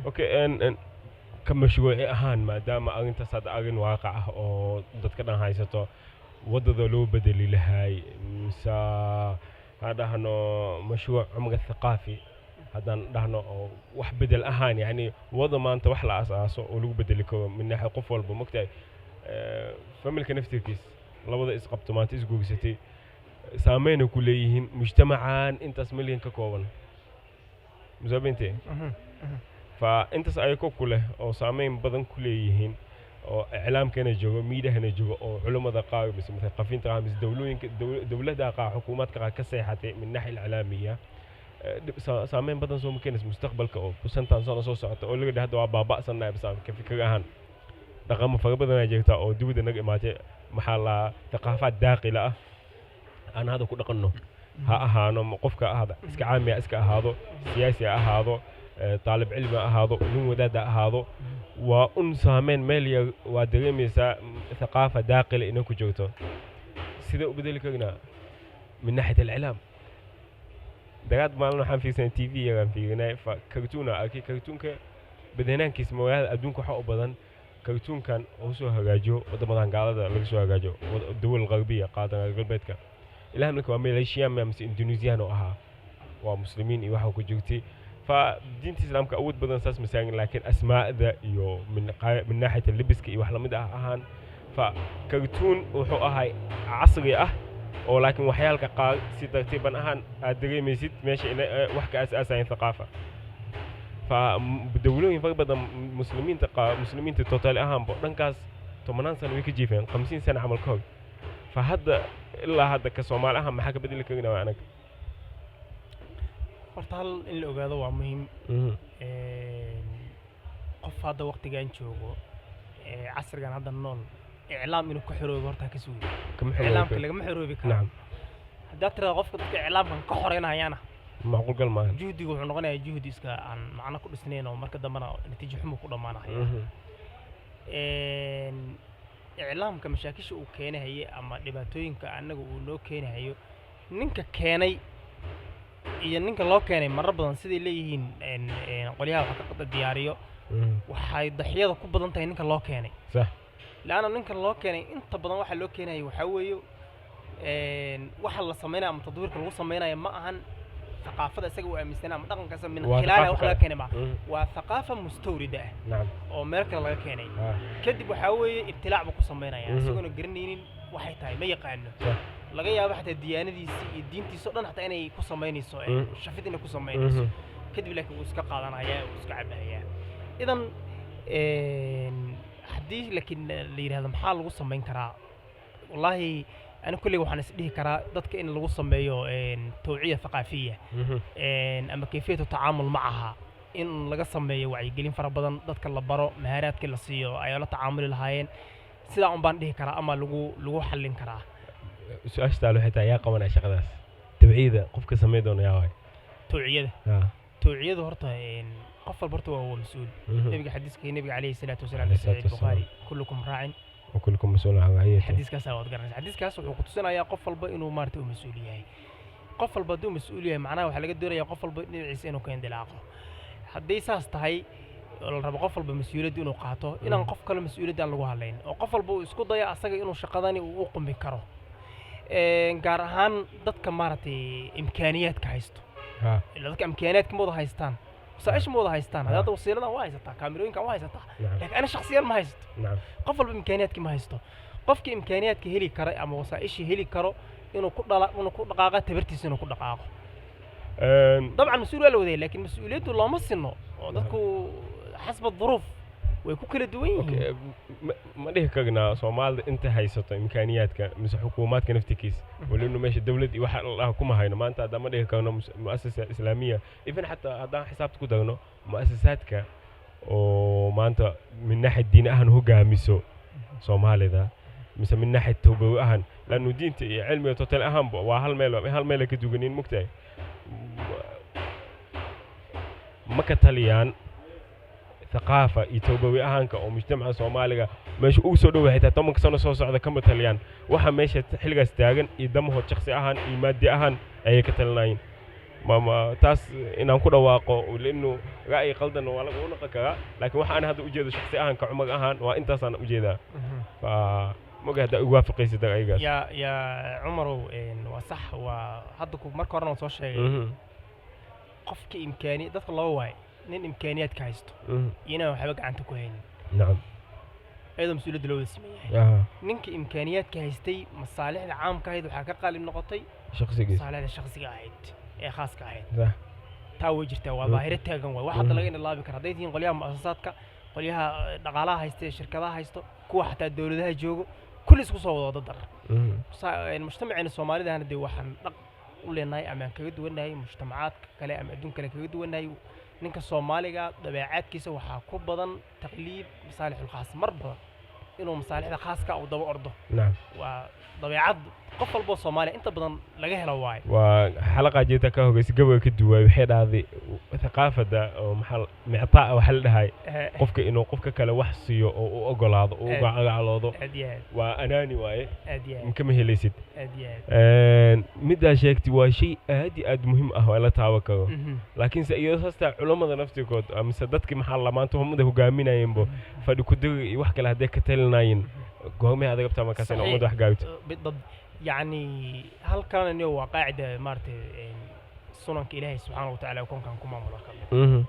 Okay, en ka mashruuci ahaan, maadaama arrintaas hadda arrin waaqac ah oo dadka dhan haysato, waddada loo bedeli lahay, mise ha dhahno mashruuc cumra thaqaafi haddaan dhahno, oo wax bedel ahaan, yacni wadda maanta wax la aasaaso oo lagu bedeli karo min naaxiya qof walba, mogtahay, familka naftirkiis, labada isqabto maanta isguursatay, saameynay ku leeyihiin mujtamacan intaas milyan ka kooban musaabinte. Fa intaas ayako ku leh oo saameyn badan ku leeyihiin, oo iclaamkana joogo, miidahana joogo, oo culummada qaar mise mutaqafiinta qaar mise dowlooyinka dowladda qaar, xukuumaadka qaar ka seexatay min naaxiya aliclaamiya. Saameyn badan soo ma keenaysa mustaqbalka oo 50 sano soo socota, oo laga hadda waa baaba'sannahay, bas ka fikir ahaan dhaqamo fara badanaa jirta oo dibadda naga imaatay, maxaa la thaqaafaad daaqila ah aan hadda ku dhaqanno, ha ahaano qofka ahaada iska caami ha iska ahaado, siyaasi ha ahaado, taalib cilmi ha ahaado, nin wadaad ha ahaado, waa un saameyn meel yar waa dareemaysaa thaqaafa daaqila inay ku jirto. Sidee u bedeli karnaa min naaxiyat aliclaam? Dagaad maalin waxaan fiirsanay TV yaraan fiirinay, fa kartuuna arkay. Kartuunka badanaankiisa magaalada adduunka waxaa u badan kartuunkan oo soo hagaajiyo waddamadan gaalada laga soo hagaajiyo, dawal qarbiya qaadan, reer galbeedka. Ilaah marka waa Malaysian ma mise Indonesian oo ahaa, waa muslimiin iyo waxa ku jirtay. Fa diinta islaamka awood badan saas ma saagin, laakiin asmaa'da iyo min naaxiyat libiska iyo wax lamid ah ahaan. Fa kartuun wuxuu ahay casri ah oo laakiin waxyaalka qaar si tartiiban ahaan aad dareemaysid meesha inay wax ka aas-aasayeen thaqaafa. Fa dawlooyin fara badan, muslimiinta qaar, muslimiinta total ahaanba dhankaas 10-aan sano way ka jiifeen, 50 sano camal ka hor. Fa hadda ilaa hadda ka Soomaali ahaan maxaa ka bedeli karnaa waa anaga? Horta hal in la ogaado waa muhiim. Qof hadda waqtigan joogo ee casrigan hadda nool iclaam inuu ka xoroobo horta ha ka sugi. Kama xoroobi iclaamka karo. Lagama xoroobi karo. Haddaad tirahdo qofka dadka iclaamkan ka xoreynayana, macquul gal maahan. Juhdigu wuxuu noqonayaa juhdi iska aan macno ku dhisnayn oo marka dambena natiijo xumo ku dhammaanaya. Iclaamka mashaakisha uu keenahaye ama dhibaatooyinka annaga uu noo keenahayo, ninka keenay iyo ninka loo keenay marar badan siday leeyihiin een, een, qolyaha wax ka diyaariyo, waxay daxyada ku badan tahay ninka loo keenay. Laanna ninka loo keenay inta badan waxa loo keenaya waxaa weeye waxa la sameynaya ama tadwiirka lagu sameynaya ma ahan thaqaafada isaga uu aaminsanaa ama dhaqanka isaga min Waa khilaaliha thaqaafo wax laga kale. keenay ma waa thaqaafa mustawrida ah oo meel kale laga keenay. Kadib waxaa weeye ibtilaac buu ku sameynaya isagoona garanaynin waxay tahay, ma yaqaano. Laga yaabo xataa diyaanadiisi iyo diintiisa o dhan xataa inay ku samaynayso shafid inay ku samaynayso. Kadib laakiin wuu iska qaadanayaa, wuu iska cabahayaa. Idan haddii laakiin la yidhahdo maxaa lagu samayn karaa, wallaahi ani kulliga waxaan is dhihi karaa dadka in lagu sameeyo tawciya thaqaafiya ama kayfiyatu tacaamul macaha, in laga sameeyo wacyigelin fara badan, dadka la baro mahaaraadkii la siiyo ay la tacaamuli lahaayeen. Sidaa un baan dhihi karaa ama lagu xallin karaa. Su-aasha taal waxay tahay, yaa qabanaya shaqadaas tawciyada? Qofka samey doona yaa waay? Tawciyada? Ha. Tawciyadu horta qof walba horta waa mas-uul. Nabiga, xadiiska nabiga calayhi salaatu wasalaam, Alayhi fi saxiix salaatu Bukhaari, kullukum raacin wa kullukum mas'uulun can raciyatihi. Xadiiskaasaa waad garanaysa. Xadiiskaas wuxuu ku tusinayaa qof walba inuu maarata uu mas-uul yahay. Qof walba hadduu mas-uul yahay, macnaha waxaa laga doonayaa qof walba dhinaciisa inuu ka indilaaqo. Hadday saas tahay oo la rabo qof walba mas-uuliyadda inuu qaato, inaan qof kale mas-uuliyadda aan lagu hadlayn oo qof walba uu isku dayo asaga inuu shaqadani uu u qumi karo. Gaar ahaan dadka maaragtay imkaaniyaadka haysto. Ila dadka imkaaniyaadka ma wada haystaan, wasaaisha ma wada haystaan. Hadda wasiiladan waa haysataa, kaamirooyinkan waa haysataa, laakiin ana shakhsiyan ma haysto. Qof walba imkaaniyaadki ma haysto. Qofkii imkaaniyaadka heli kara ama wasaa'ishii heli karo inuu ku dhala, inuu ku dhaqaaqa tabartiisa, inuu ku dhaqaaqo. Dabcan mas-uul waa la wadaya, laakiin mas-uuliyaddu looma sinno oo dadku xasba duruuf way ku kala duwan yihiin. Okay, ma dhihi karnaa Soomaalida inta haysato imkaaniyaadka mise xukuumaadka naftikiisa, walinu meesha dawlad iyo waxa la dhaha kuma hayno maanta. Haddaan ma dhihi karno mu'asasa islaamiya, even xataa haddaan xisaabta ku darno mu'asasaadka oo maanta min naaxia diin ahaan hogaamiso Soomaalida mise min naaxia tawbawi ahaan, laannu diinta iyo cilmiga total ahaanba waa hal meel, hal meel ay ka duganin, mogtahay, ma ka taliyaan thaqaafa iyo tawbawi ahaanka oo mujtamaca Soomaaliga meesha ugu soo dhow xitaa 10-ka sano soo socda kama taliyaan. Waxa meesha xilligaas taagan iyo damahood shakhsi ahaan iyo maadi ahaan ayay ka talinayeen. Ma taas inaan ku dhawaaqo linu ra'yi qaldan waa lagu noqon karaa, laakiin waxa aan hadda ujeedo shakhsi ahaan, ka Cumar ahaan, waa intaasaan ujeedaa. Fa moga haddaa igu waafaqaysid ra'yigaas. Ya Cumarow, waa sax. Waa hadda ku marka horena waan soo sheegay. Qofka imkaani dadka laba waaye: nin imkaaniyaadka haysto iyo inaan waxba gacanta ku haynin, iyadoo mas-uuliyadda loo wada siman yahay. Ninka imkaaniyaadka haystay, masaalixda caamka ahayd waxaa ka qaalib noqotay shakhsigiis, masaalixda shakhsiga ahayd ee khaaska ahayd. Taa way jirtaa, waa daahiro taagan waay, wax hadda laga indhalaabi kara. Hadday tihiin qolyaha mu'asasaadka, qolyaha dhaqaalaha haysta ee shirkadaha haysto, kuwa xataa dowladaha joogo, kulli isku soo wada dar. Mujtamaceena Soomaalidahana dee waxaan dhaq u leenahay ama aan kaga duwannahay mujtamacaadka kale ama adduun kale kaga duwannahay, ninka Soomaaliga dabeecaadkiisa waxaa ku badan taqliib masaalixul khaas, mar badan inuu masaalixda khaaska uu daba ordo. Waa dabeecad qof walboo Soomaaliya inta badan laga helo waaye. Waa xalaqa jeeta ka hogeysa gabayga ka duwaay, waxay dhahday thaqaafada oo maxaa mictaa waxa la dhahay qofka inuu qofka kale wax siiyo oo u ogolaado oo u gacaloodo. Aad iyo aad. Waa anaani waaye. Aad iyo aad. Kama helaysid. Aad iyo aad. Middaa sheegtay waa shay aad iyo aad muhiim ah oo la taaban karo, laakiinse iyadoo saastaa culammada naftigood mise dadkii maxaa la maanta ummada hogaaminayeenbo fadhi ku diri iyo wax kale hadday ka talinayeen, goormay adag rabtaa markaas in ummadda wax gaabito? بالضبط. يعني halkan niyo waa qaacida maaragtay, sunanka Ilaahay subxaana watacaala koonkan ku maamulo ka mid.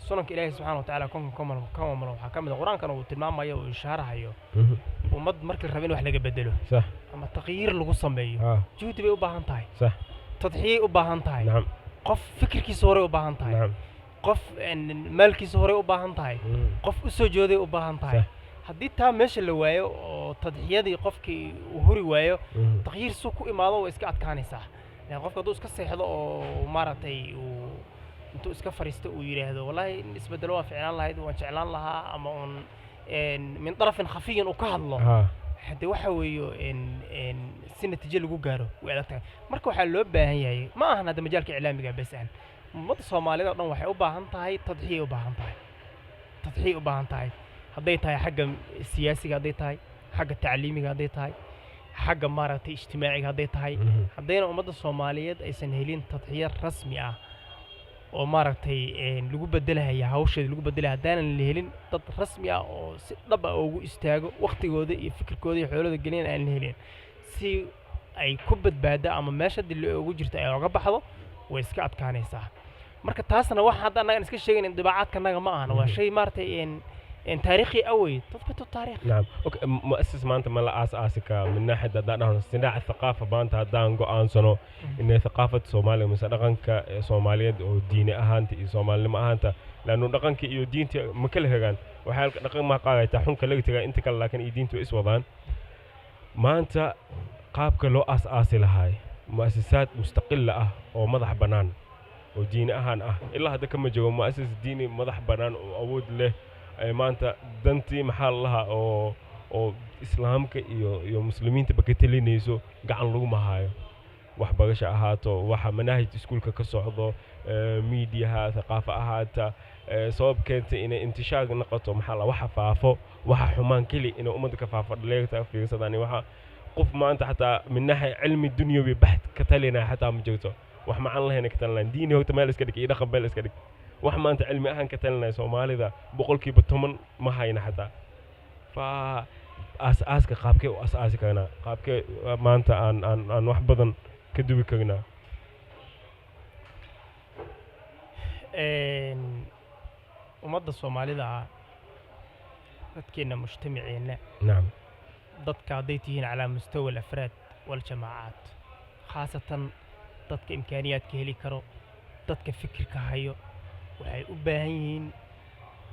Sunanka Ilaahay subxaana watacaala koonkan ku maamulo waxaa ka mid ah, Qur-aankana uu tilmaamayo uu ishaarahayo, ummad markii la rabo in wax laga bedelo ama taqyiir lagu sameeyo, juhdi bay u baahan tahay, tadxiyay u baahan tahay, qof fikirkiisa horey u baahan tahay, qof maalkiisa horey u baahan tahay, qof u soo jooday u baahan tahay. Haddii taa meesha la waayo oo tadxiyadii qofkii uu huri waayo, taqyiir suu ku imaado way iska adkaanaysaa. Lan qofka hadduu iska seexdo oo maaragtay uu intuu iska fariisto uu yidhaahdo, "Wallahi in isbedelo waa ficlaan lahayd, waan jeclaan lahaa," ama uun min darafin khafiyin uu ka hadlo, hadde waxa weeyo si natiijo lagu gaaro way adag tahay. Marka waxaa loo baahan yahay, ma ahan hadda majaalka iclaamiga bes ahan, ummadda Soomaalida oo dhan waxay u baahan tahay tadxiyay u baahan tahay, tadxiyay u baahan tahay. Hadday tahay xagga siyaasiga, hadday tahay xagga tacliimiga, hadday tahay xagga maaragtay ijtimaaciga, hadday tahay, haddayna ummadda Soomaaliyeed aysan helin tadxiya rasmi ah oo maaragtay lagu bedelahaya hawsheeda lagu bedelaya, haddaanan la helin dad rasmi ah oo si dhab ah ugu istaago, waqtigooda iyo fikirkooda iyo xoolooda gelin aan la helin, si ay ku badbaado ama meesha dili ugu jirto ay oga baxdo, way iska adkaanaysaa. Marka taasna waxa hadda annagan iska sheegayn indibaacaadka ma ahan, waa shay maaragtay een taariikhi awey تثبت التاريخ. نعم، okay. مؤسس maanta ma la aas-aasi karaa min naaxiyad haddaan dhahno sinaaca thaqaafa? Maanta haddaan go'aansano inay thaqaafada Soomaaliya mise dhaqanka ee Soomaaliyeed oo diini ahaanta iyo Soomaalinimo ahaanta, laannu dhaqanka iyo diinta ma kala hegaan, waxaa dhaqan ma qaadaytaa xunka laga tegaa inta kale, laakiin iyo diinta way is wadaan. Maanta qaabka loo aas-aasi lahaay mu'asasaad mustaqila ah oo madax bannaan oo diini ahaan ah, ilaa hadda kama joogo mu'asas diini madax bannaan oo awood leh ay maanta dantii maxaa la lahaa oo islaamka iyo muslimiintaba ka telinayso gacan laguma hayo. Waxbarasho ahaato, waxa manaahij iskuulka ka socdo, miidiyaha thaqaafa ahaata, sabab keentay inay intishaar noqoto maxaa la waxa faafo, waxa xumaan keli inay ummadda ka faafo, dhalinyarta fiirsadaan. Waxa qof maanta xataa min naaxiya cilmi dunyawi baxd ka talinaya xataa ma jirto. Wax macaan lahayna ka talinayan, diini horta meel iska dhig iyo dhaqan meel iska dhig, wax maanta cilmi ahaan ka talinaya Soomaalida 10% ma hayna xataa. Fa aas-aaska qaabkee u as-aasi karnaa? Qaabkee maanta aan wax badan ka duwi karnaa? Ummadda Soomaalida ah, dadkeenna, mujtamaceenna, dadka hadday tihiin calaa mustawa alafraad waljamaacaat, khaasatan dadka imkaaniyaadka heli karo, dadka fikirka hayo, waxay u baahan yihiin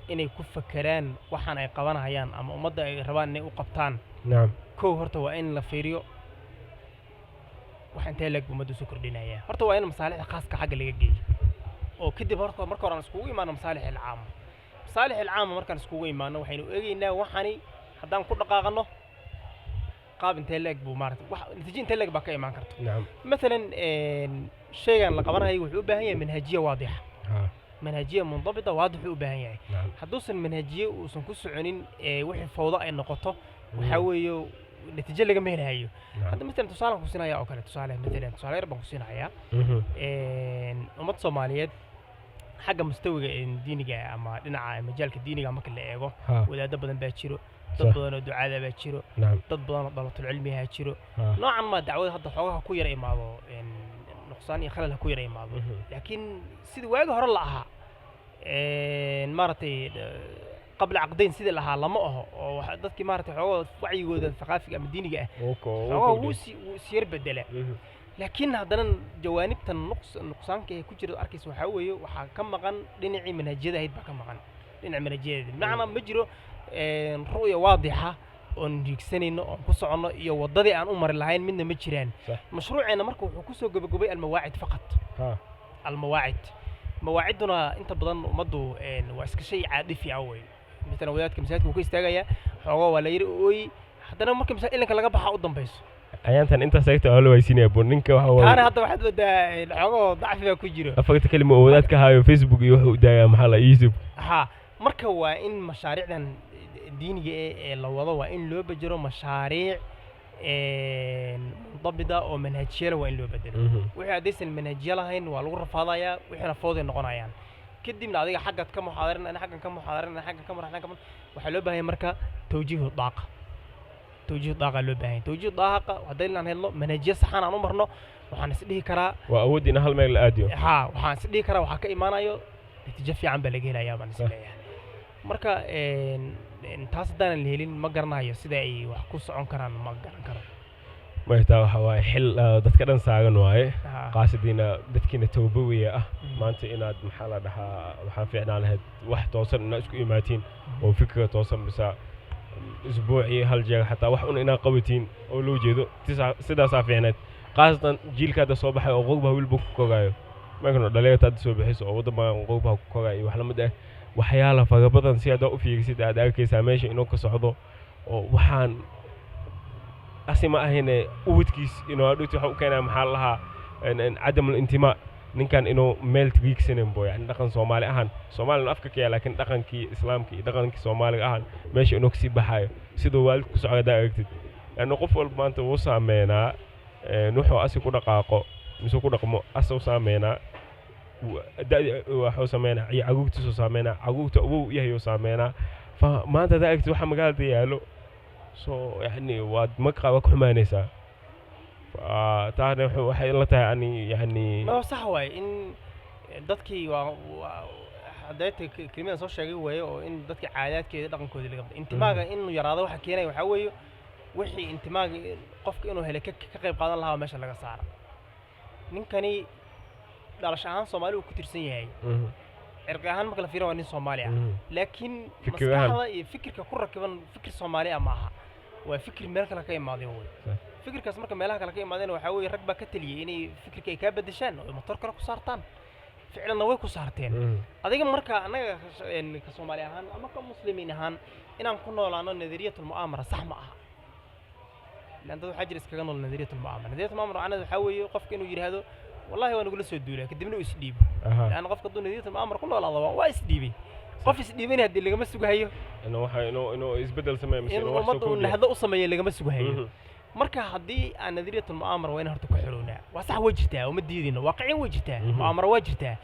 inay ku fakeraan waxaan ay qabanahayaan ama ummadda ay rabaan inay u qabtaan. Kow, horta waa in la fiiriyo wax intee leeg ummadda usoo kordhinaya. Horta waa in masaalixda khaaska xagga laga geeyo oo kadib horta marka hore aan iskugu imaano masaalix alcaama. Masaalix alcaama markaan iskugu imaano, waxaynu eegaynaa waxani haddaan ku dhaqaaqano qaab intee leeg buu maarata wax natiijo intee leeg baa ka imaan karto. Mathalan shaygan la qabanayo wuxuu u baahan yahay manhajiya waadixa, manhajiya mundabita waadixuu u baahan yahay. Hadduusan manhajiye uusan ku soconin ee wixii fawdo ay noqoto, waxaa weeye Natiijo lagama helayo. Nacam. Hadda matalan tusaalaan ku siinaya oo kale, tusaale matalan, tusaale yar baan ku siinayaa. Ummad Soomaaliyeed xagga mustawiga diiniga ama dhinaca majaalka diiniga marka la eego, wadaado badan baa jiro, dad badan oo ducaada baa jiro, dad badan oo dalatul cilmiha jiro. Noocan ma dacwada hadda xoogaha ku yara imaado nuqsaan iyo khalal ha ku yara imaado, laakiin sidii waagi hore la ahaa, maaragtay, qabla caqdayn sidii la ahaa lama aho, oo dadkii, maaragtay, xoogahooda wacyigooda thaqaafiga ama diiniga ah xoogaha wuu is yar bedela. Laakiin haddana jawaanibtan nuqsaanka ee ku jira arkaysa waxaa weeye, waxaa ka maqan dhinacii manhajiyada ahayd baa ka maqan. Dhinaca manhajiyada bimacnaa ma jiro ru'ya waadixa oon hiigsanayno oon ku soconno iyo waddadii aan u mari lahayn midna ma jiraan. Mashruuceena marka wuxuu kusoo gabagabay almawaacid faqat. Almawaacid, mawaacidduna inta badan ummaddu waa iska shay caadifi ah wey. Matalan wadaadka masaajidka wuu ka istaagayaa, xoogaa waa la yiri ooyi, haddana marka masaajid ilinka laga baxa u dambayso. Ayaantan intaas eegta waa la waysiinaya buu ninka waxa taana waaye. Hadda waxaad moodaa xoogoo dacfi baa ku jiro. Afarta kalima oo wadaadka haayo Facebook iyo wuxuu u daayaa, maxaa la, YouTube. Ha, marka waa in mashaariicdan diiniga ee la wado waa in loo bedelo mashaariic mundabida oo manhajiyala waa in loo bedelo. Wixii haddaysan manhajyo lahayn waa lagu rafaadayaa, wixiina fooday noqonayaan. Kadibna adiga xaggaad ka muxaadarin, ana xaggan ka muxaadarin, ana xaggan ka muxaadarin, xaggan waxaa loo baahan yahay marka tawjiihu daaqa, tawjiihu daaqa loo baahan yahay. Tawjiihu daaqa haddii aan helno, manhajyo saxan aan u marno, waxaan is dhihi karaa waa awood in hal meel la aadiyo. Ha, waxaan is dhihi karaa waxaa ka imaanayo natiijo fiican baa laga helayaa baan is leeyahay. Marka een, een, taas haddaanan la helin ma garanayo sida ay wax ku socon karaan, ma garan karo. Maytaa waxa waaye xil dadka dhan saagan waaye, qaasadiina dadkiina tawbawiya ah. Maanta inaad, maxaa la dhahaa, waxaan fiicnaan lahayd wax toosan inaad isku imaatiin oo fikra toosan, mise isbuucii hal jeer xataa wax un inaad qabatiin oo loo jeedo sidaasaa fiicneed, khaasatan jiilka hadda soo baxay oo qowbaha wilba ku kogaayo markano dhalinyarta hadda soo baxayso oo waddan badan qowbaha ku kogaayo iyo wax lamid ah. Waxyaala fara badan si haddaa u fiirisid aad arkaysaa meesha inuu ka socdo oo waxaan asi ma ahayne ubadkiis inuu hadhowti waxa u keenaya, maxaa la lahaa, cadam alintimaa, ninkan inuu meel tigiigsanin bo, yani dhaqan Soomaali ahaan, Soomaalina afka ka yahay, laakiin dhaqankii Islaamka iyo dhaqankii Soomaaliga ahaan meesha inuu kasii baxayo siduu waalidku ku socda haddaa aragtid. Laanna qof walba maanta wuu saameynaa wuxuu asi ku dhaqaaqo mise ku dhaqmo asuu saameynaa, waxuu sameynaa iyo caruurtiisuu saameynaa, caruurta awow yahay saameynaa. Fa maanta haddaa aragtid waxa magaalada yaalo, so yani waad maqa waa ku xumaanaysaa. Taana waxay la tahay ani yani Ma sax waaye in dadkii waa hadeeta kelimadan soo sheegay waaye, oo in dadkii caadaadkeeda dhaqankoodii laga bado, intimaaga inuu yaraado waxa keenaya waxaa weeye wixii intimaaga qofka inuu helay ka qayb qaadan lahaa oo meesha laga saara. Ninkani dhalasho ahaan Soomaali uu ku tirsan yahay, cirqi ahaan marka la fiiriyo waa nin Soomaali ah, laakiin Fikir ahaan. maskaxda iyo fikirka ku rakiban fikir Soomaali ah ma aha, waa fikir meel kale ka imaaday wey. Fikirkaas marka meelaha kale ka imaadeen waxaa weeye rag baa ka taliyey inay fikirka ay kaa bedeshaan oo motor kale ku saartaan, ficlanna way ku saarteen. Adiga marka annaga ka Soomaali ahaan ama ka Muslimiin ahaan inaan ku noolaano nadariyat almu'aamara sax ma aha, lan dad waxaa jira iskaga nool nadariyat almu'aamara. Nadariyat almu'aamara macnaheedu waxaa weeye qofka inuu yidhaahdo wallahi waa nagula soo duulaa, kadibna uu isdhiibo. Laanna qofka hadduu nadariyat almu'aamara ku noolaado waa isdhiibay. Qof isdhiibana haddii lagama sugahayo inuu waxa inuu isbeddel sameeyo mise in inuu wax soo ummadda uu kordhiyo. Nahdo u sameeyo lagama sugahayo. Marka haddii aan nadariyat almu'aamara waa in horta ku xirownaa. Waa sax, way jirtaa, uma diidino, waaqiciyan way jirtaa. Mu'aamara waa jirtaa.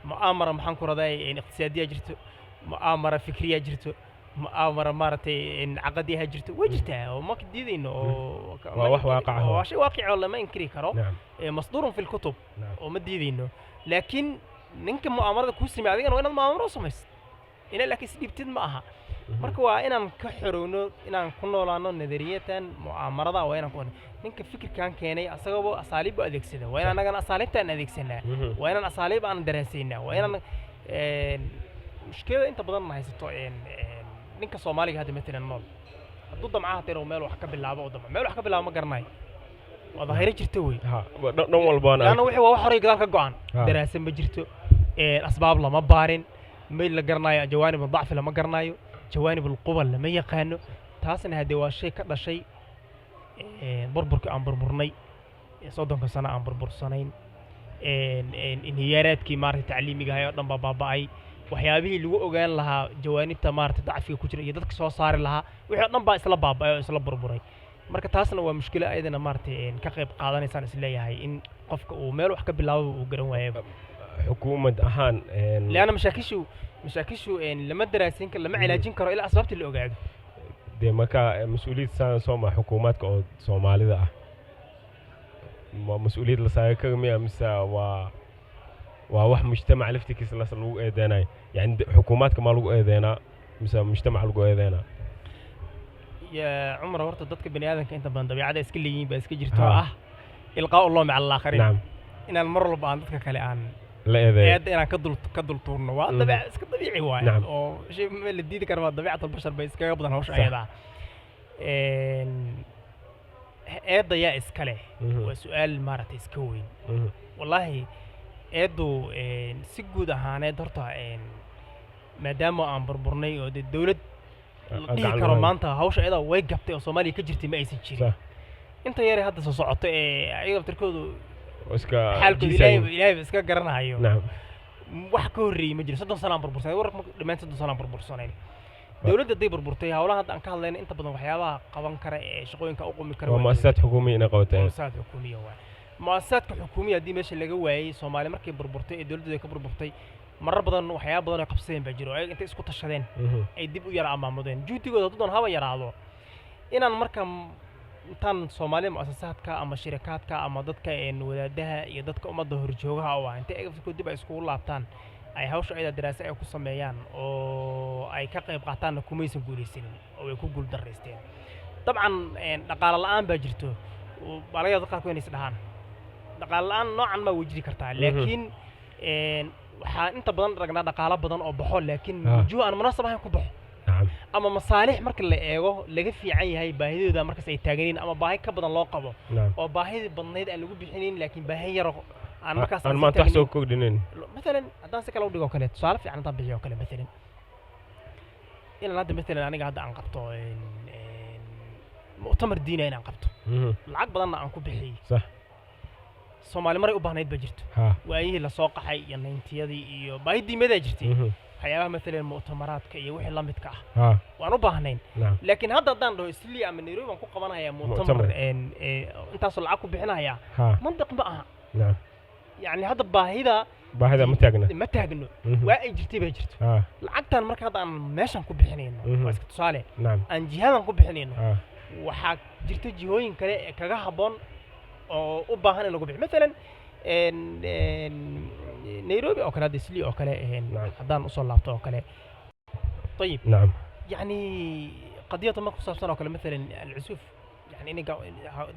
Mu'aamara maxaan ku raday, iqtisaadiyaa jirto, mu'aamara fikriyaa jirto, mu'aamara maaragtay caqadiyaha jirto, way jirtaa oo ma diidayno oo Waa wax waaqac ah. Waa shay waaqic oo lama inkiri karo. Masduurun fi lkutub. Oo ma diidayno, laakiin ninka mu'aamarada kuu sameey adigana waa inaad mu'aamaro u samaysid ina, laakiin isdhiibtid ma aha. Marka waa inaan ka xorowno inaan ku noolaano nadariyatan mu'aamarada. Waa inaan ku ninka fikirkan keenay asagaba asaaliib u adeegsada, waa inaan annagana asaaliibtaan adeegsanaa. Waa inaan asaaliib aan daraasaynaa, waa inaan mushkilada inta badan haysato ninka Soomaaliga hadda matalan nool hadduu damcaha hata inuu meel wax ka bilaabo oo damco meel wax ka bilaabo ma garanayo, waa daahiro jirta wey. Ha, dhan walba waan laanna wixii waa wax horay gadaal ka go'an. Daraasa ma jirto, asbaab lama baarin, meel la garanayo jawaanib dacfi lama garanayo, jawaanib alquba lama yaqaano. Taasna haddee waa shay ka dhashay burburkii aan burburnay, 30-ka sano aan burbursanayn, inhiyaaraadkii maaragtay tacliimiga ahay oo dhan baa baaba'ay. Waxyaabihii lagu ogaan lahaa jawaanibta maaragtay dacfiga ku jira iyo dadka soo saari lahaa, wixii oo dhan baa isla baaba'ay oo isla burburay. Marka taasna waa mushkilo ayadana maaragtay ka qayb qaadanaysaan isleeyahay in qofka uu meel wax ka bilaabo uu garan waayaba. Xukuumad ahaan leanna mashaakishu lama daraasin karo, lama cilaajin karo ilaa asbaabtii la ogaado. Dee marka mas-uuliyad saaran sooma xukuumaadka oo Soomaalida ah ma mas-uuliyad la saaray kara miya, mise waa wax mujtamaca laftigiisa las lagu eedeynayo? Yani xukuumaadka maa lagu eedeynaa mise mujtamaca lagu eedeynaa? Ya Cumar, horta dadka bani aadamka inta badan dabiicada iska leeyihiin baa iska jirto oo ah ilqaa loomi cala alaakhariin, inaan mar walba aan dadka kale aan la eedeeyo, eedda inaan ka dul tuurno waa dabiic iska dabiici waaye, oo shay ma la diidi karo, waa dabiicat albashar bay iskaga badan hawsha ayada ah. Eedda yaa iska leh waa su-aal maaragtay iska weyn. Wallaahi eeddu si guud ahaaneed horta maadaama aan burburnay oo dee dowlad la aan dhihi gacan karo lahayn. Maanta hawsha ayada way gabtay oo Soomaaliya ka jirtay ma aysan jirin. Inta yare hadda soo socoto ee ayaga laftirkoodu oo iska xaalkooda jiisayeen. Ilaahayba iska garanayo. Wax ka horreeyey ma jiro. 30 sano aan burbursanayn, wararka marka dhammaan 30 sano aan burbursanayn. Dowladda hadday burburtay, howlaha hadda aan ka hadlayna inta badan waxyaabaha qaban kara ee shaqooyinka u qumi kara waa waa muasasaad xukuumiya inay qabateen. Muasasaad xukuumiya waay. Muasasaadka xukuumiya haddii meesha laga waayey, Soomaali markay burburtay ee dowladdu ay ka burburtay, marar badan waxyaaba badan oo qabsadeen baa jiro oo ayaga intay isku tashadeen ay dib u yara amaamudeen juhdigooda, hadduu doon haba yaraado. Inaan marka intaan Soomaali muasasaadka ama shirikaadka ama dadka wadaadaha iyo dadka ummadda horjoogaha u ah intay ayaga laftirkooda dib ay iskugu laabtaan, ay hawsha ayada daraase ay ku sameeyaan oo ay ka qayb qaataanna, kumaysan guulaysanin oo way ku guul daraysteen. Dabcan dhaqaale la'aan baa jirto oo baa laga yaaba dadka qaarkood inay is dhahaan dhaqaale la'aan noocan ma way jiri kartaa, laakiin waxaa inta badan aragnaa dhaqaalo badan oo baxo, laakiin wujuh aan munaasab ahayn ku baxo, ama masaalix marka la eego laga fiican yahay baahidooda markaas ay taaganyihiin ama baahi ka badan loo qabo, oo baahidii badnayd aan lagu bixinin, laakiin baahi yar oo aan markaas aan sii maanta wax soo taagnayn. kordhinin. Maalan haddaan si kale u dhigo kale, tusaale fiican haddaan bixiyo kale, maalan inaan hadda maalan aniga hadda aan qabto mu'tamar diina inaan qabto, lacag badanna aan ku bixiyey, Soomaali maray u baahnayd ba jirto, waayihii lasoo qaxay iyo nayntiyadii iyo baahi diimadaa jirtay, waxyaabaha maalan mu'tamaraadka iyo wixii la midka ah waan u baahnayn. Laakiin hadda haddaan dhaho Islii ama Nairobi baan ku qabanayaa mu'tamar, Mu'tamar. Intaasoo lacag ku bixinayaa, mantiq ma aha. Yacni hadda baahida baahida ma taagna. Ma taagno. Waa ay jirtay baa jirto. Lacagtan marka hadda aan meeshan ku bixinayno, waa iska tusaale, aan jihadan ku bixinayno, waxaa jirta jihooyin kale ee kaga habboon oo u baahan in lagu bixiyo. Maalan Nairobi oo kale, hadda Islii oo kale, haddaan usoo laabto oo kale, ayib, yacni qadiyada ma ku saabsan oo kale, maalan alcusuuf, yani inay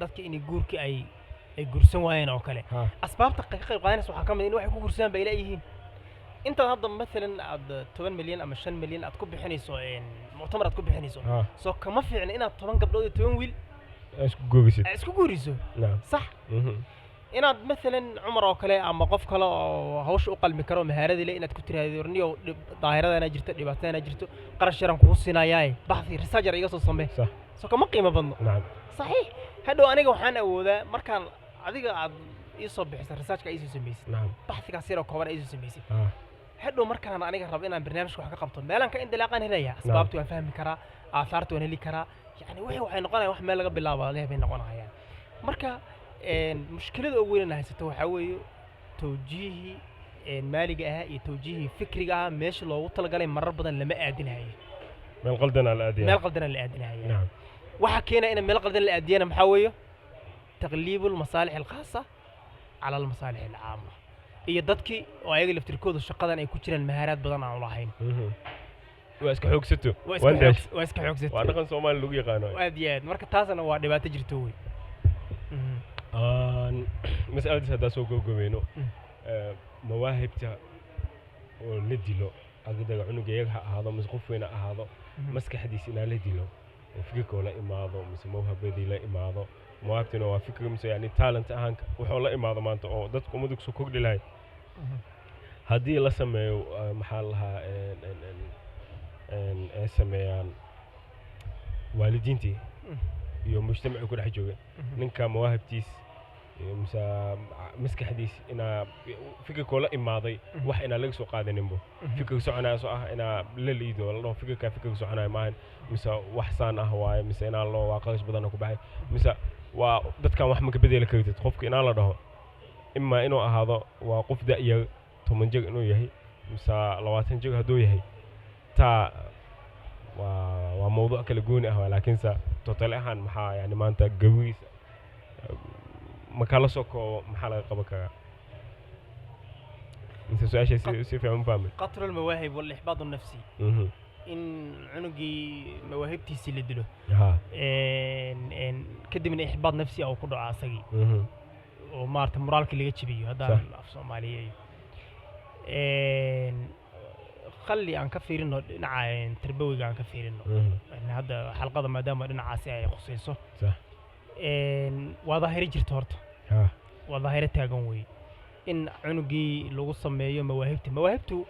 dadka inay guurkii ay guursan waayeen oo kale, asbaabta ka qayb qaadanaysa waxaa ka mid ah in waxay ku guursadaan bay leeyihiin. Intaad hadda maalan aad 10 milyan ama 5 milyan aad ku bixinayso muctamar aad ku bixinayso, soo kama fiicna inaad 10 gabdhood iyo 10 wiil isku googisid aad isku guuriso? Sax. Inaad maalan Cumar oo kale ama qof kale oo hawsha u qalmi karo mahaaradii le inaad ku tiraahdo, "Niyow, daahiradana jirto, dhibaatadana jirto, qarash yaraan kugu siinayaaye, baxthi research yar iga soo samee." Soo kama qiimo badno? Saxiix. Hadhow aniga waxaan awoodaa markaan adiga aad ii soo bixisa researchka ii soo samaysid, baxhigaas yaroo kooban ii soo samaysid, hadhow markaan aniga rabo inaan barnaamijka wax ka qabto, meelaan ka indilaaqaan helaya, asbaabta waan fahmi karaa, aahaarta waan heli karaa. Yani wixii waxay noqonayaan wax meel laga bilaabo leh bay noqonayaan. Marka mushkilada ugu weyn haysato waxaa weeye tawjiihii maaliga ahaa iyo tawjiihii fikriga ahaa meesha loogu talagalay marar badan lama aadinayo. Meel qaldanaa la aadaya. Meel qaldana la aadinaya. Waxa keenaya in meel qaldan la aadiyana maxaa weeye? Taqliibu almasaalix alkhaasa cala almasaalix alcaama, iyo dadkii oo ayaga laftirkooda shaqadan ay ku jiraan mahaaraad badan aan lahayn. Waa iska xoogsato. Waa iska Waan waa iska xoogsato. Waa dhaqan Soomaali lagu yaqaano. Aad iyo aad. Marka taasna waa dhibaato jirto wey. Aan mas'aladaas haddaa soo gobgobeyno, mawaahibta oo la dilo, ardayga cunuga iyaga ha ahaado mise qof weyn ha ahaado, maskaxdiisa inaa la dilo oo fikirkoo la imaado mise mawhabadii la imaado, mawaahibtuna waa fikir mise yani talent ahaan wuxuu la imaado maanta oo dadka ummadda kusoo kordhi lahay, haddii la sameeyo, maxaa la lahaa, ay sameeyaan waalidiintii iyo mujtamacii ku dhex joogay, ninka mawaahibtiis Mise maskaxdiis inaa fikirkoo la imaaday wax inaa laga soo qaadaninbo, fikirka soconaya soo ah inaa la liido, la dhaho fikirkaa fikirka soconaya maahan, mise wax saan ah waaye, mise inaa loo waa qarash badana ku baxay, mise waa dadkan wax maka bedeli kartid. Qofka inaa la dhaho imaa inuu ahaado waa qof da'yar, 10 jir inuu yahay mise 20 jir hadduu yahay, taa waa mawduuc kala gooni ah waa. Laakiinse total ahaan maxaa yani maanta gawigiisa ma kala soo koobo, maxaa laga qaban karaa? Mise su-aasha si fiican u fahmay? قتل المواهب والإحباط النفسي. In cunugii mawaahibtiisii la dilo, kadibna ixbaad nafsi ah uu ku dhaco asagii, oo maarata moraalkii laga jebiyo haddaan af soomaaliyeeyo. Qalli aan ka fiirino dhinaca tarbawiga aan ka fiirino. Hadda xalqada maadaama dhinacaasi ay khusayso, waa daahiro jirta horta, waa daahiro taagan wey in cunugii lagu sameeyo mawaahibta. Mawaahibtu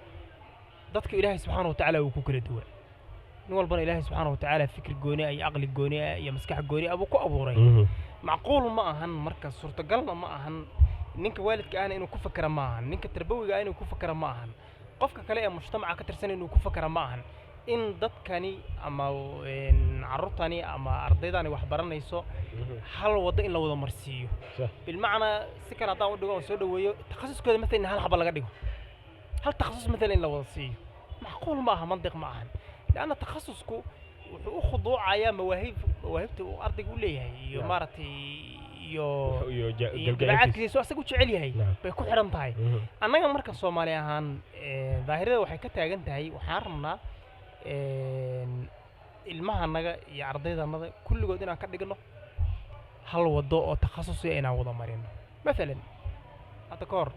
dadka Ilaahay subxaana watacaala uu ku kala duwan, nin walbana Ilaahay subxaana watacaala fikir gooni ah iyo aqli gooni ah iyo maskax gooni ah buu ku abuuray. Macquul ma ahan marka, suurtagalna ma ahan ninka waalidka ahna inuu ku fakera ma ahan, ninka tarbawiga ah inuu ku fakera ma ahan, qofka kale ee mujtamaca ka tirsan inuu ku fakera ma ahan in dadkani ama carruurtani ama ardaydani wax baranayso hal waddo in la wada marsiiyo. Bilmacnaa, si kale haddaan u dhigo oon soo dhaweeyo, takhasuskooda maalan in hal xaba laga dhigo, hal takhasus maalan in la wada siiyo, macquul ma aha, mantiq ma ahan, lianna takhasusku wuxuu u khuduucayaa mawaahibta uu ardayga u leeyahay iyo maaragtay iyo iyo iyo galgaceylkiisa. Dabeecadkiisa asaga u jecel yahay bay ku xidhan tahay. Annaga marka Soomaali ahaan, daahirada waxay ka taagan tahay waxaan rabnaa ilmahanaga iyo ardaydanada kulligood inaan ka dhigno hal waddo oo takhasusiya inaan wada marino. Mathalan, hadda ka hor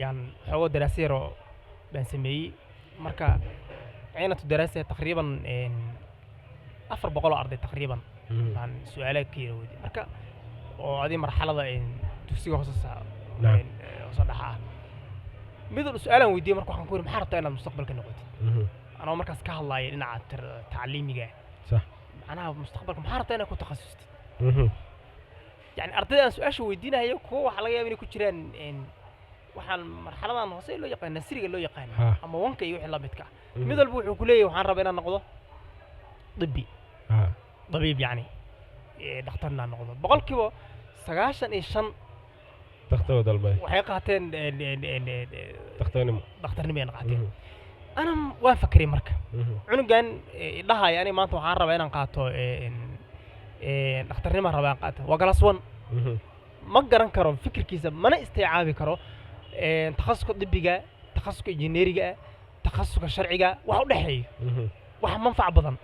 yaan xoogo daraasa yaroo baan sameeyey. Marka ciinatu daraasa taqriiban 400 oo arday taqriiban baan su-aalaha ka yara weydiiyey, marka oo adi marxalada dugsiga hoose hoose dhexa ah. Mid walba su-aalaan weydiiyey. Marka waxaan ku yidhi, maxaa rabtaa inaad mustaqbalka noqotid? Anoo markaas ka hadlaaya dhinaca tacliimiga ah. Macnaha mustaqbalka maxaa rabtaa inaad ku takhasustid? Yani ardayda aan su-aasha weydiinayo kuwa waxaa laga yaaba inay ku jiraan waxaan marxaladan hoose loo yaqaan, nurseryga loo yaqaan, ama wanka iyo wixii la midka ah. Mid walba wuxuu ku leeyahay waxaan rabaa inaan noqdo dibi, dabiib, yacni dhakhtar inaan noqdo. 95% Dhakhtar dalbay. waxay qaateen dhakhtarnimo. Dhakhtarnimo ay qaateen. Ana waan fakeray marka, cunugan idhahaya ani maanta waxaan rabaa inaan qaato dhakhtarnimo rabaa inaan qaato, waa class one. Ma garan karo fikirkiisa, mana isticaabi karo takhasuska dibiga, takhasuska injineeriga, takhasuska sharciga, wax u dhexeeyo, wax manfac badan,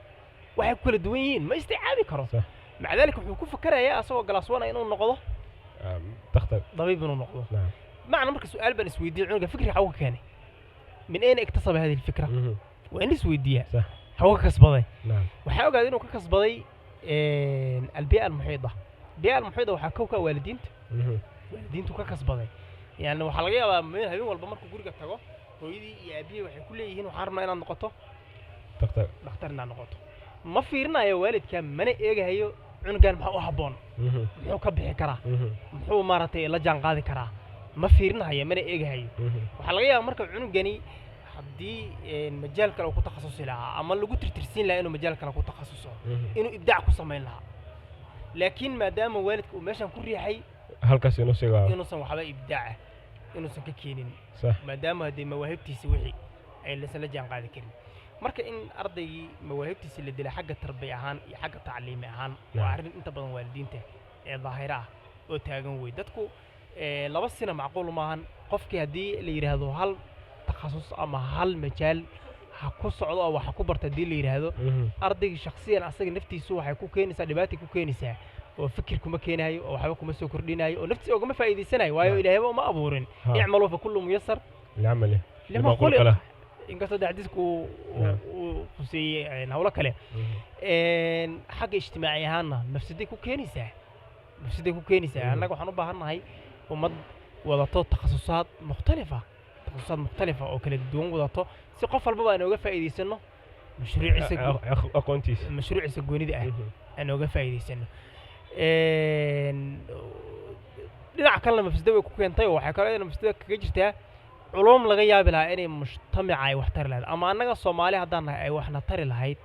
waxay ku kala duwan yihiin ma isticaabi karo. Maca dalika wuxuu ku fakerayaa asagoo class one ah inuu noqdo dhakhtar, dabiib inuu noqdo. Macna marka su-aal baan isweydiiyey, cunuga fikri xagu ka keenay؟ من أين اكتسب هذه الفكرة؟ Waa in isweydiiyaa. Xagu ka kasbaday? Waxaa ogaaday inuu ka kasbaday البيئة المحيطة. البيئة المحيطة waxaa kow ka waalidiinta. Waalidiintu ka kasbaday. Yani waxaa laga yaabaa meel habeen walba markuu guriga tago, hooyadii iyo aabihii waxay ku leeyihiin waxaan rabnaa inaad noqoto dhakhtar, dhakhtar inaad noqoto. Ma fiirinayo waalidka, mana eegahayo cunugan maxaa u habboon, muxuu ka bixi karaa, muxuu maaragtay la jaan qaadi karaa. Ma fiirinahayo, mana eegahayo. Waxaa laga yaabaa marka cunugani haddii majaal kale uu ku takhasusi lahaa ama lagu tirtirsiin lahaa inuu majaal kale ku takhasuso, inuu ibdaac ku samayn lahaa, laakiin maadaama waalidka uu meeshan ku riixay halkaas inuu sigaa inuusan waxba ibdaaca inuusan ka keenin, maadaama haddee mawaahibtiisi wixii ay laysan la jaan qaadi karin. Marka in ardaygii mawaahibtiisi la dila xagga tarbiya ahaan iyo xagga tacliimi ahaan waa arrin inta badan waalidiinta ee daahira ah oo taagan wey. Dadku laba sina macquul maahan. Qofkii haddii la yidhaahdo hal takhasus ama hal majaal ha ku socdo oo wax ha ku barta, haddii la yidhaahdo ardaygii shakhsiyan asaga naftiisu waxay ku keenaysaa dhibaatay ku keenaysaa, oo fikir kuma keenayo, oo waxba kuma soo kordhinayo, oo naftiisa ogama faa'iidaysanayo, waayo Ilaahayba uma abuurin. اعملوا فكل ميسر لعمله لما لما خلق. خلق له. Inkastoo de xadiisku uu khuseeyey hawlo kale. Xagga ijtimaaci ahaanna mafsaday ku keenaysaa, mafsaday ku keenaysaa. Annaga waxaan u baahan nahay ummad wadato takhasusaad mukhtalifa, takhasusaad mukhtalifa oo kala duwan wadato, si qof walbaba aan ooga faa'iidaysano mashruuciisa aqoontiisa, mashruuciisa goonida ah aan ooga faa'iidaysano. Dhinaca kalena mafsado way ku keentay, oo waxay kaloo iyadana mafsado kaga jirtaa culuum laga yaabi lahaa inay mujtamaca ay wax tari lahayd, ama annaga Soomaali haddaan nahay ay waxna tari lahayd,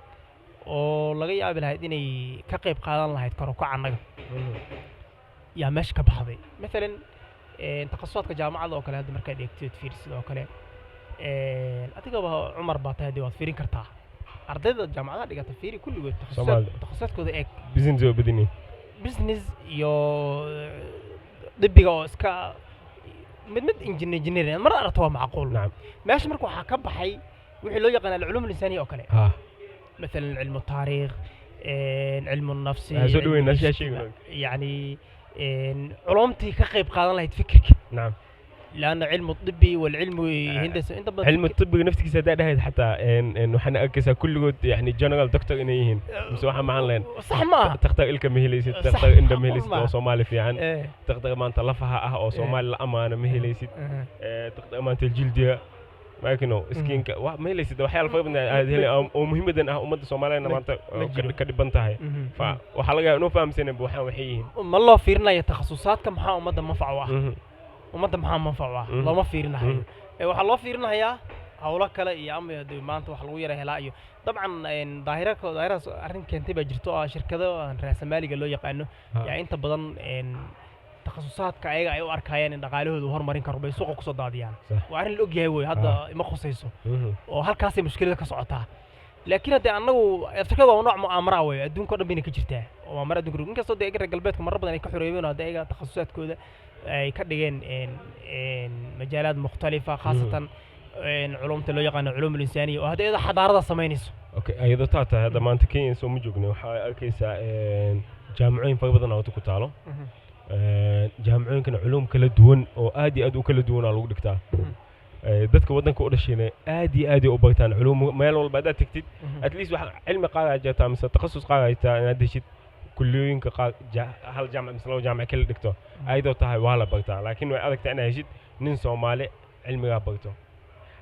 oo laga yaabi lahayd inay ka qayb qaadan lahayd kor u kaca annaga, yaa meesha ka baxday. Mathalan takhasusaadka jaamacadda oo kale hadda markaad eegtid, fiirisid oo kale, adigaba Cumar baa tahay, dee waad fiirin kartaa ardayda jaamacadaha dhigata, fiiri kulligood Soomaalida. takhasusaadkooda eeg. Business oo badan yihiin. Business iyo dibiga oo iska mid mid engineering mar aragto waa macquul. Meesha marka waxaa ka baxay wixii loo yaqaan العلوم الإنسانية oo kale, مثلا علم التاريخ، علم النفس، Waxaa soo علم dhaweyn ashyaa الاجتماع، sheegay. يعني علومتي ka qayb qaadan lahayd fikirka، لأن علم الطبي والعلم هندسة inta badan cilmi طbiga naftigiisa haddaa dhahayd xataa een waxaan arkaysaa kulligood yani general doctor inay yihiin mise waxaa macaan lahayn. صح ma aha. Takhtar ilka ma helaysid, Sax, takhtar indha ma macquul helaysid maaha. oo Soomaali fiican, takhtar maanta lafaha ah oo Soomaali la amaano ma helaysid, takhtar maanta jildiga maakino skinka wa ma helaysid. Waxyaala fara badan aad heli oo muhiimadan ah ummadda Soomaaliyeedna Ma- maanta ma oo jiro. ka dhiban tahay. Fa waxaa laga yaabaa inuu fahamsanin waxaan waxay yihiin. Ma loo fiirinayo takhasusaadka maxaa ummadda manfac u ah, ummadda maxaa manfac u ah, looma fiirinayo. Waxaa loo fiirinayaa hawlo kale iyo ama dee maanta wax lagu yara helaa. Iyo dabcan daahira daahiradaas arrin keentay baa jirto oo ah shirkado aan raasamaaliga loo yaqaano yaa inta badan takhasusaadka ayaga ay u arkayaan in dhaqaalahooda uu horumarin karo bay suuqa kusoo daadiyaan. Waa arrin la ogyahay wey, hadda ima khusayso, oo halkaasay mushkilada ka socotaa. Laakiin haddee annagu shirkada waa nooc mu'aamara wey, adduunka o dhan bayna ka jirtaa oo mu'aamara adduunka. Inkastoo dee reer galbeedka marar badan ay ka xoreeyeen oo hadda ayaga takhasusaadkooda ay ka dhigeen een majaalaad mukhtalifa, khaasatan culumta loo yaqaano علوم الإنسانية, oo hadda iyada xadaarada samaynayso. Okay, ayadoo taa tahay, hadda maanta Kenya soo ma joogno, waxaa arkaysaa jaamacooyin fara badan oo ku taalo. Jaamacooyinkana culuum kala duwan oo aad iyo aad u kala duwan aa lagu dhigtaa. Dadka waddanka u dhashayna aad iyo aad ay u bartaan culuum. Meel walba haddaad tagtid, at least waxa cilmi qaadaa jirtaa mise takhasus qaadaa jirtaa inaad heshid kulliyooyinka qaar hal jaamac mise laba jaamac kala dhigto. Ayadoo tahay waa la bartaa, laakiin way adagtaa inaad heshid nin Soomaali cilmigaa barto.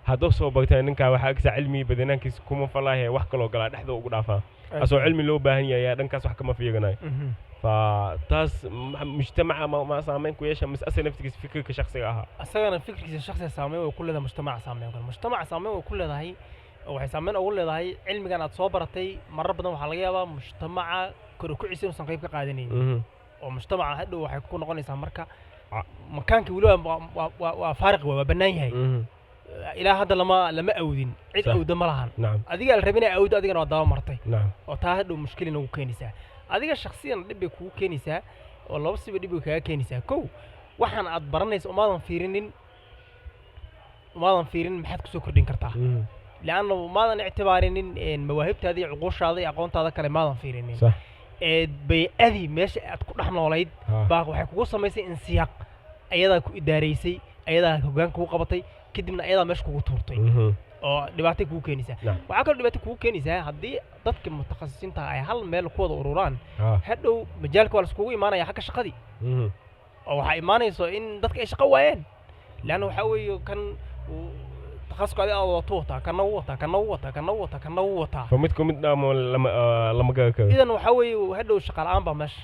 Hadduu soo bartay ninkaa, waxaa arkaysaa cilmigii badanaankiisa kuma falaahe, wax kaloo galaa dhexda ugu dhaafaa, asoo cilmi loo baahan yahay ayaa dhankaas wax kama fiirinayo. Fa taas mujtamaca ma saameyn ku yeesha mise asa naftigiisa fikirka shakhsiga ahaa? Asagana fikirkiisa shakhsiga saameyn way ku leedahay, mujtamaca saameyn kale, mujtamaca saameyn way ku leedahay, oo waxay saameyn ugu leedahay cilmigan aad soo baratay marar badan waxaa laga yaabaa mujtamaca kor u kiciisa inuusan qayb ka qaadanaynin, oo mujtamaca hadhow waxay ku noqonaysaa marka makaanka weli waa faariq, waa bannaan yahay, ilaa hadda lama awdin cid awda ma lahan. Adiga la rabin inay awdo, adigana waa daba martay, oo taa hadhow mushkil inagu keenaysaa. Adiga shakhsiyan dhib bay kugu keenaysaa, oo laba siba dhib bay kaga keenaysaa. Kow, waxaan aad baranaysa umaadan fiirinin maxaad kusoo kordhin kartaa, leanna maadan ictibaarinin mawaahibtaada iyo cuquushaada iyo aqoontaada kale maadan fiirinin. Ee bay-adii meesha aad ku dhex noolayd baa waxay kugu samaysay insiyaaq, ayadaa ku idaaraysay, ayadaa hoggaan kugu qabatay, kadibna ayadaa meesha kugu tuurtay, oo dhibaatay kugu keenaysaa. Waxaa kaloo dhibaato kugu keenaysaa haddii dadka mutakhasisiinta ay hal meel ku wada ururaan, hadhow majaalka waa laiskugu imaanaya xagga shaqadii, oo waxaa imaanayso in dadka ay shaqo waayeen, leanna waxaa weeye kan uu takhasuska adiga aad wadato wataa, kana wuu wataa, kana wuu wataa, kana wuu wataa, kana wuu wataa. Fa midku mid dhaamo lama garan karo. Idan waxaa weeye hadhow shaqa la'aan baa meesha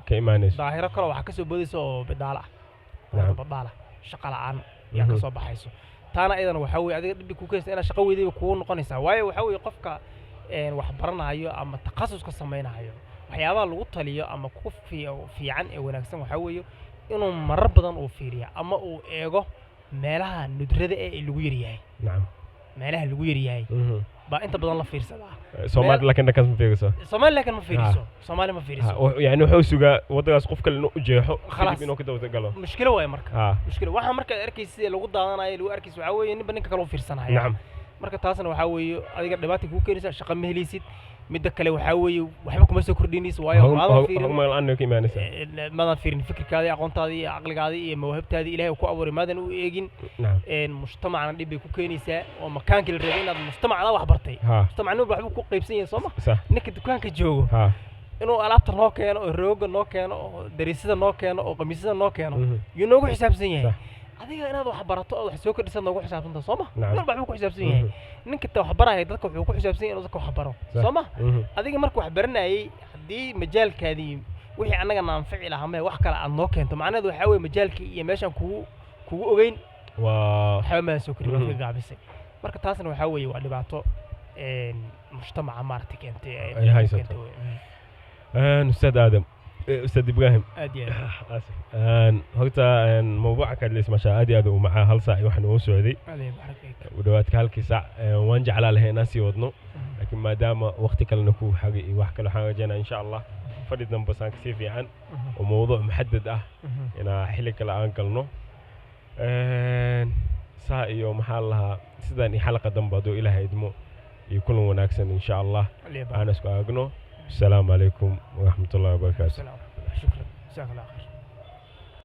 ka imaanayso. Daahiro kale waxaa kasoo boodaysa oo bidaala ah, badaala shaqa la'aan yaa kasoo baxayso. Taana iyadana waxaa weeye adiga dhibi ku keenaysa inaad shaqo weydayba kugu noqonaysaa, waayo waxaa weeye qofka wax baranayo ama takhasuska samaynayo, waxyaabaha lagu taliyo ama ku fiican ee wanaagsan waxaa weeye inuu marar badan uu fiiriya ama uu eego meelaha nudrada ee lagu yaryahay. Meelaha lagu yaryahay baa inta badan la fiirsadaa. Soomaalida laakiin dhankaas ma fiiriso. Soomaali laakiin ma fiiriso, Soomaali ma fiiriso. Yani wuxuu sugaa waddadaas qof kale inuu u jeexo, Khalaas. kadib inuu ka daba galo. Mushkilo waaye marka. Mushkilo waxaa markaad arkaysa sida lagu daadanayo lagu arkaysa waxaa weeye ninba ninka kale u fiirsanaya. Marka taasna waxaa weeye adiga dhibaata kugu keenaysa, shaqa ma helaysid. Midda kale waxaa weeye waxba kuma soo kordhinaysa, waayo maadan fiirin. Horumar la'aan ka imaanaysa. Maadan fiirin fikirkaadii, aqoontaadii iyo caqligaadii iyo mawahibtaadii Ilaahay uu ku abuuray maadan u eegin. Mujtamacna dhib bay ku keenaysaa, oo makaankii la rabay inaad mujtamacda wax bartay, mujtamac nin walba waxbuu ku qaybsan yahay, soo ma? Ninka dukaanka joogo inuu alaabta noo keeno, oo rooga noo keeno, oo dariisada noo keeno, oo qamiisyada noo keeno, yuu noogu xisaabsan yahay. Adiga inaad wax barato oo wax soo kordhisaad noogu xisaabsanta, soo ma? Nin walba waxbuu ku xisaabsan yahay. Ninka ta wax baraya dadka wuxuu ku xisaabsan yahay inuu dadka wax baro, soo ma? Adiga marka wax baranayay, haddii majaalkaadii Wixii annaga na anfici lahaa mee wax kale aad noo keento, macnaheedu waxaa weeye majaalkii iyo meeshaan kugu ogeyn waa waxba maa soo korin, waad ka gaabisay. Marka taasna waxaa weeye waa dhibaato mujtamaca maaragtay keentay ay haysato. Keentay wey. Ustaad Aadam, Ustaad Ibraahim. Aad iyo aad. Asif. Horta mawduuca ka hadlaysa, maasha, aad iyo aad u macaa. Hal saac iyo waxaan ugu socday Aad iyo barak fiik. U dhawaadka halkii saac. Waan jeclaa lahay inaan sii wadno, laakiin maadaama waqti kalena ku xagay iyo wax kale, waxaan rajaynaa insha Allah fadhi dambe saan kasii fiican oo mawduuc muxadad ah inaa xilli kale aan galno. Saa iyo maxaa la lahaa, sidaan iyo xalaqa dambe hadduu Ilaahay idmo iyo kulan wanaagsan insha Allah Aad iyo barak. aan isku aagno. Asalaamu calaykum waraxmatullahi wabarakaatu. السلام ورحمة الله. شكرا، جزاك الله خير.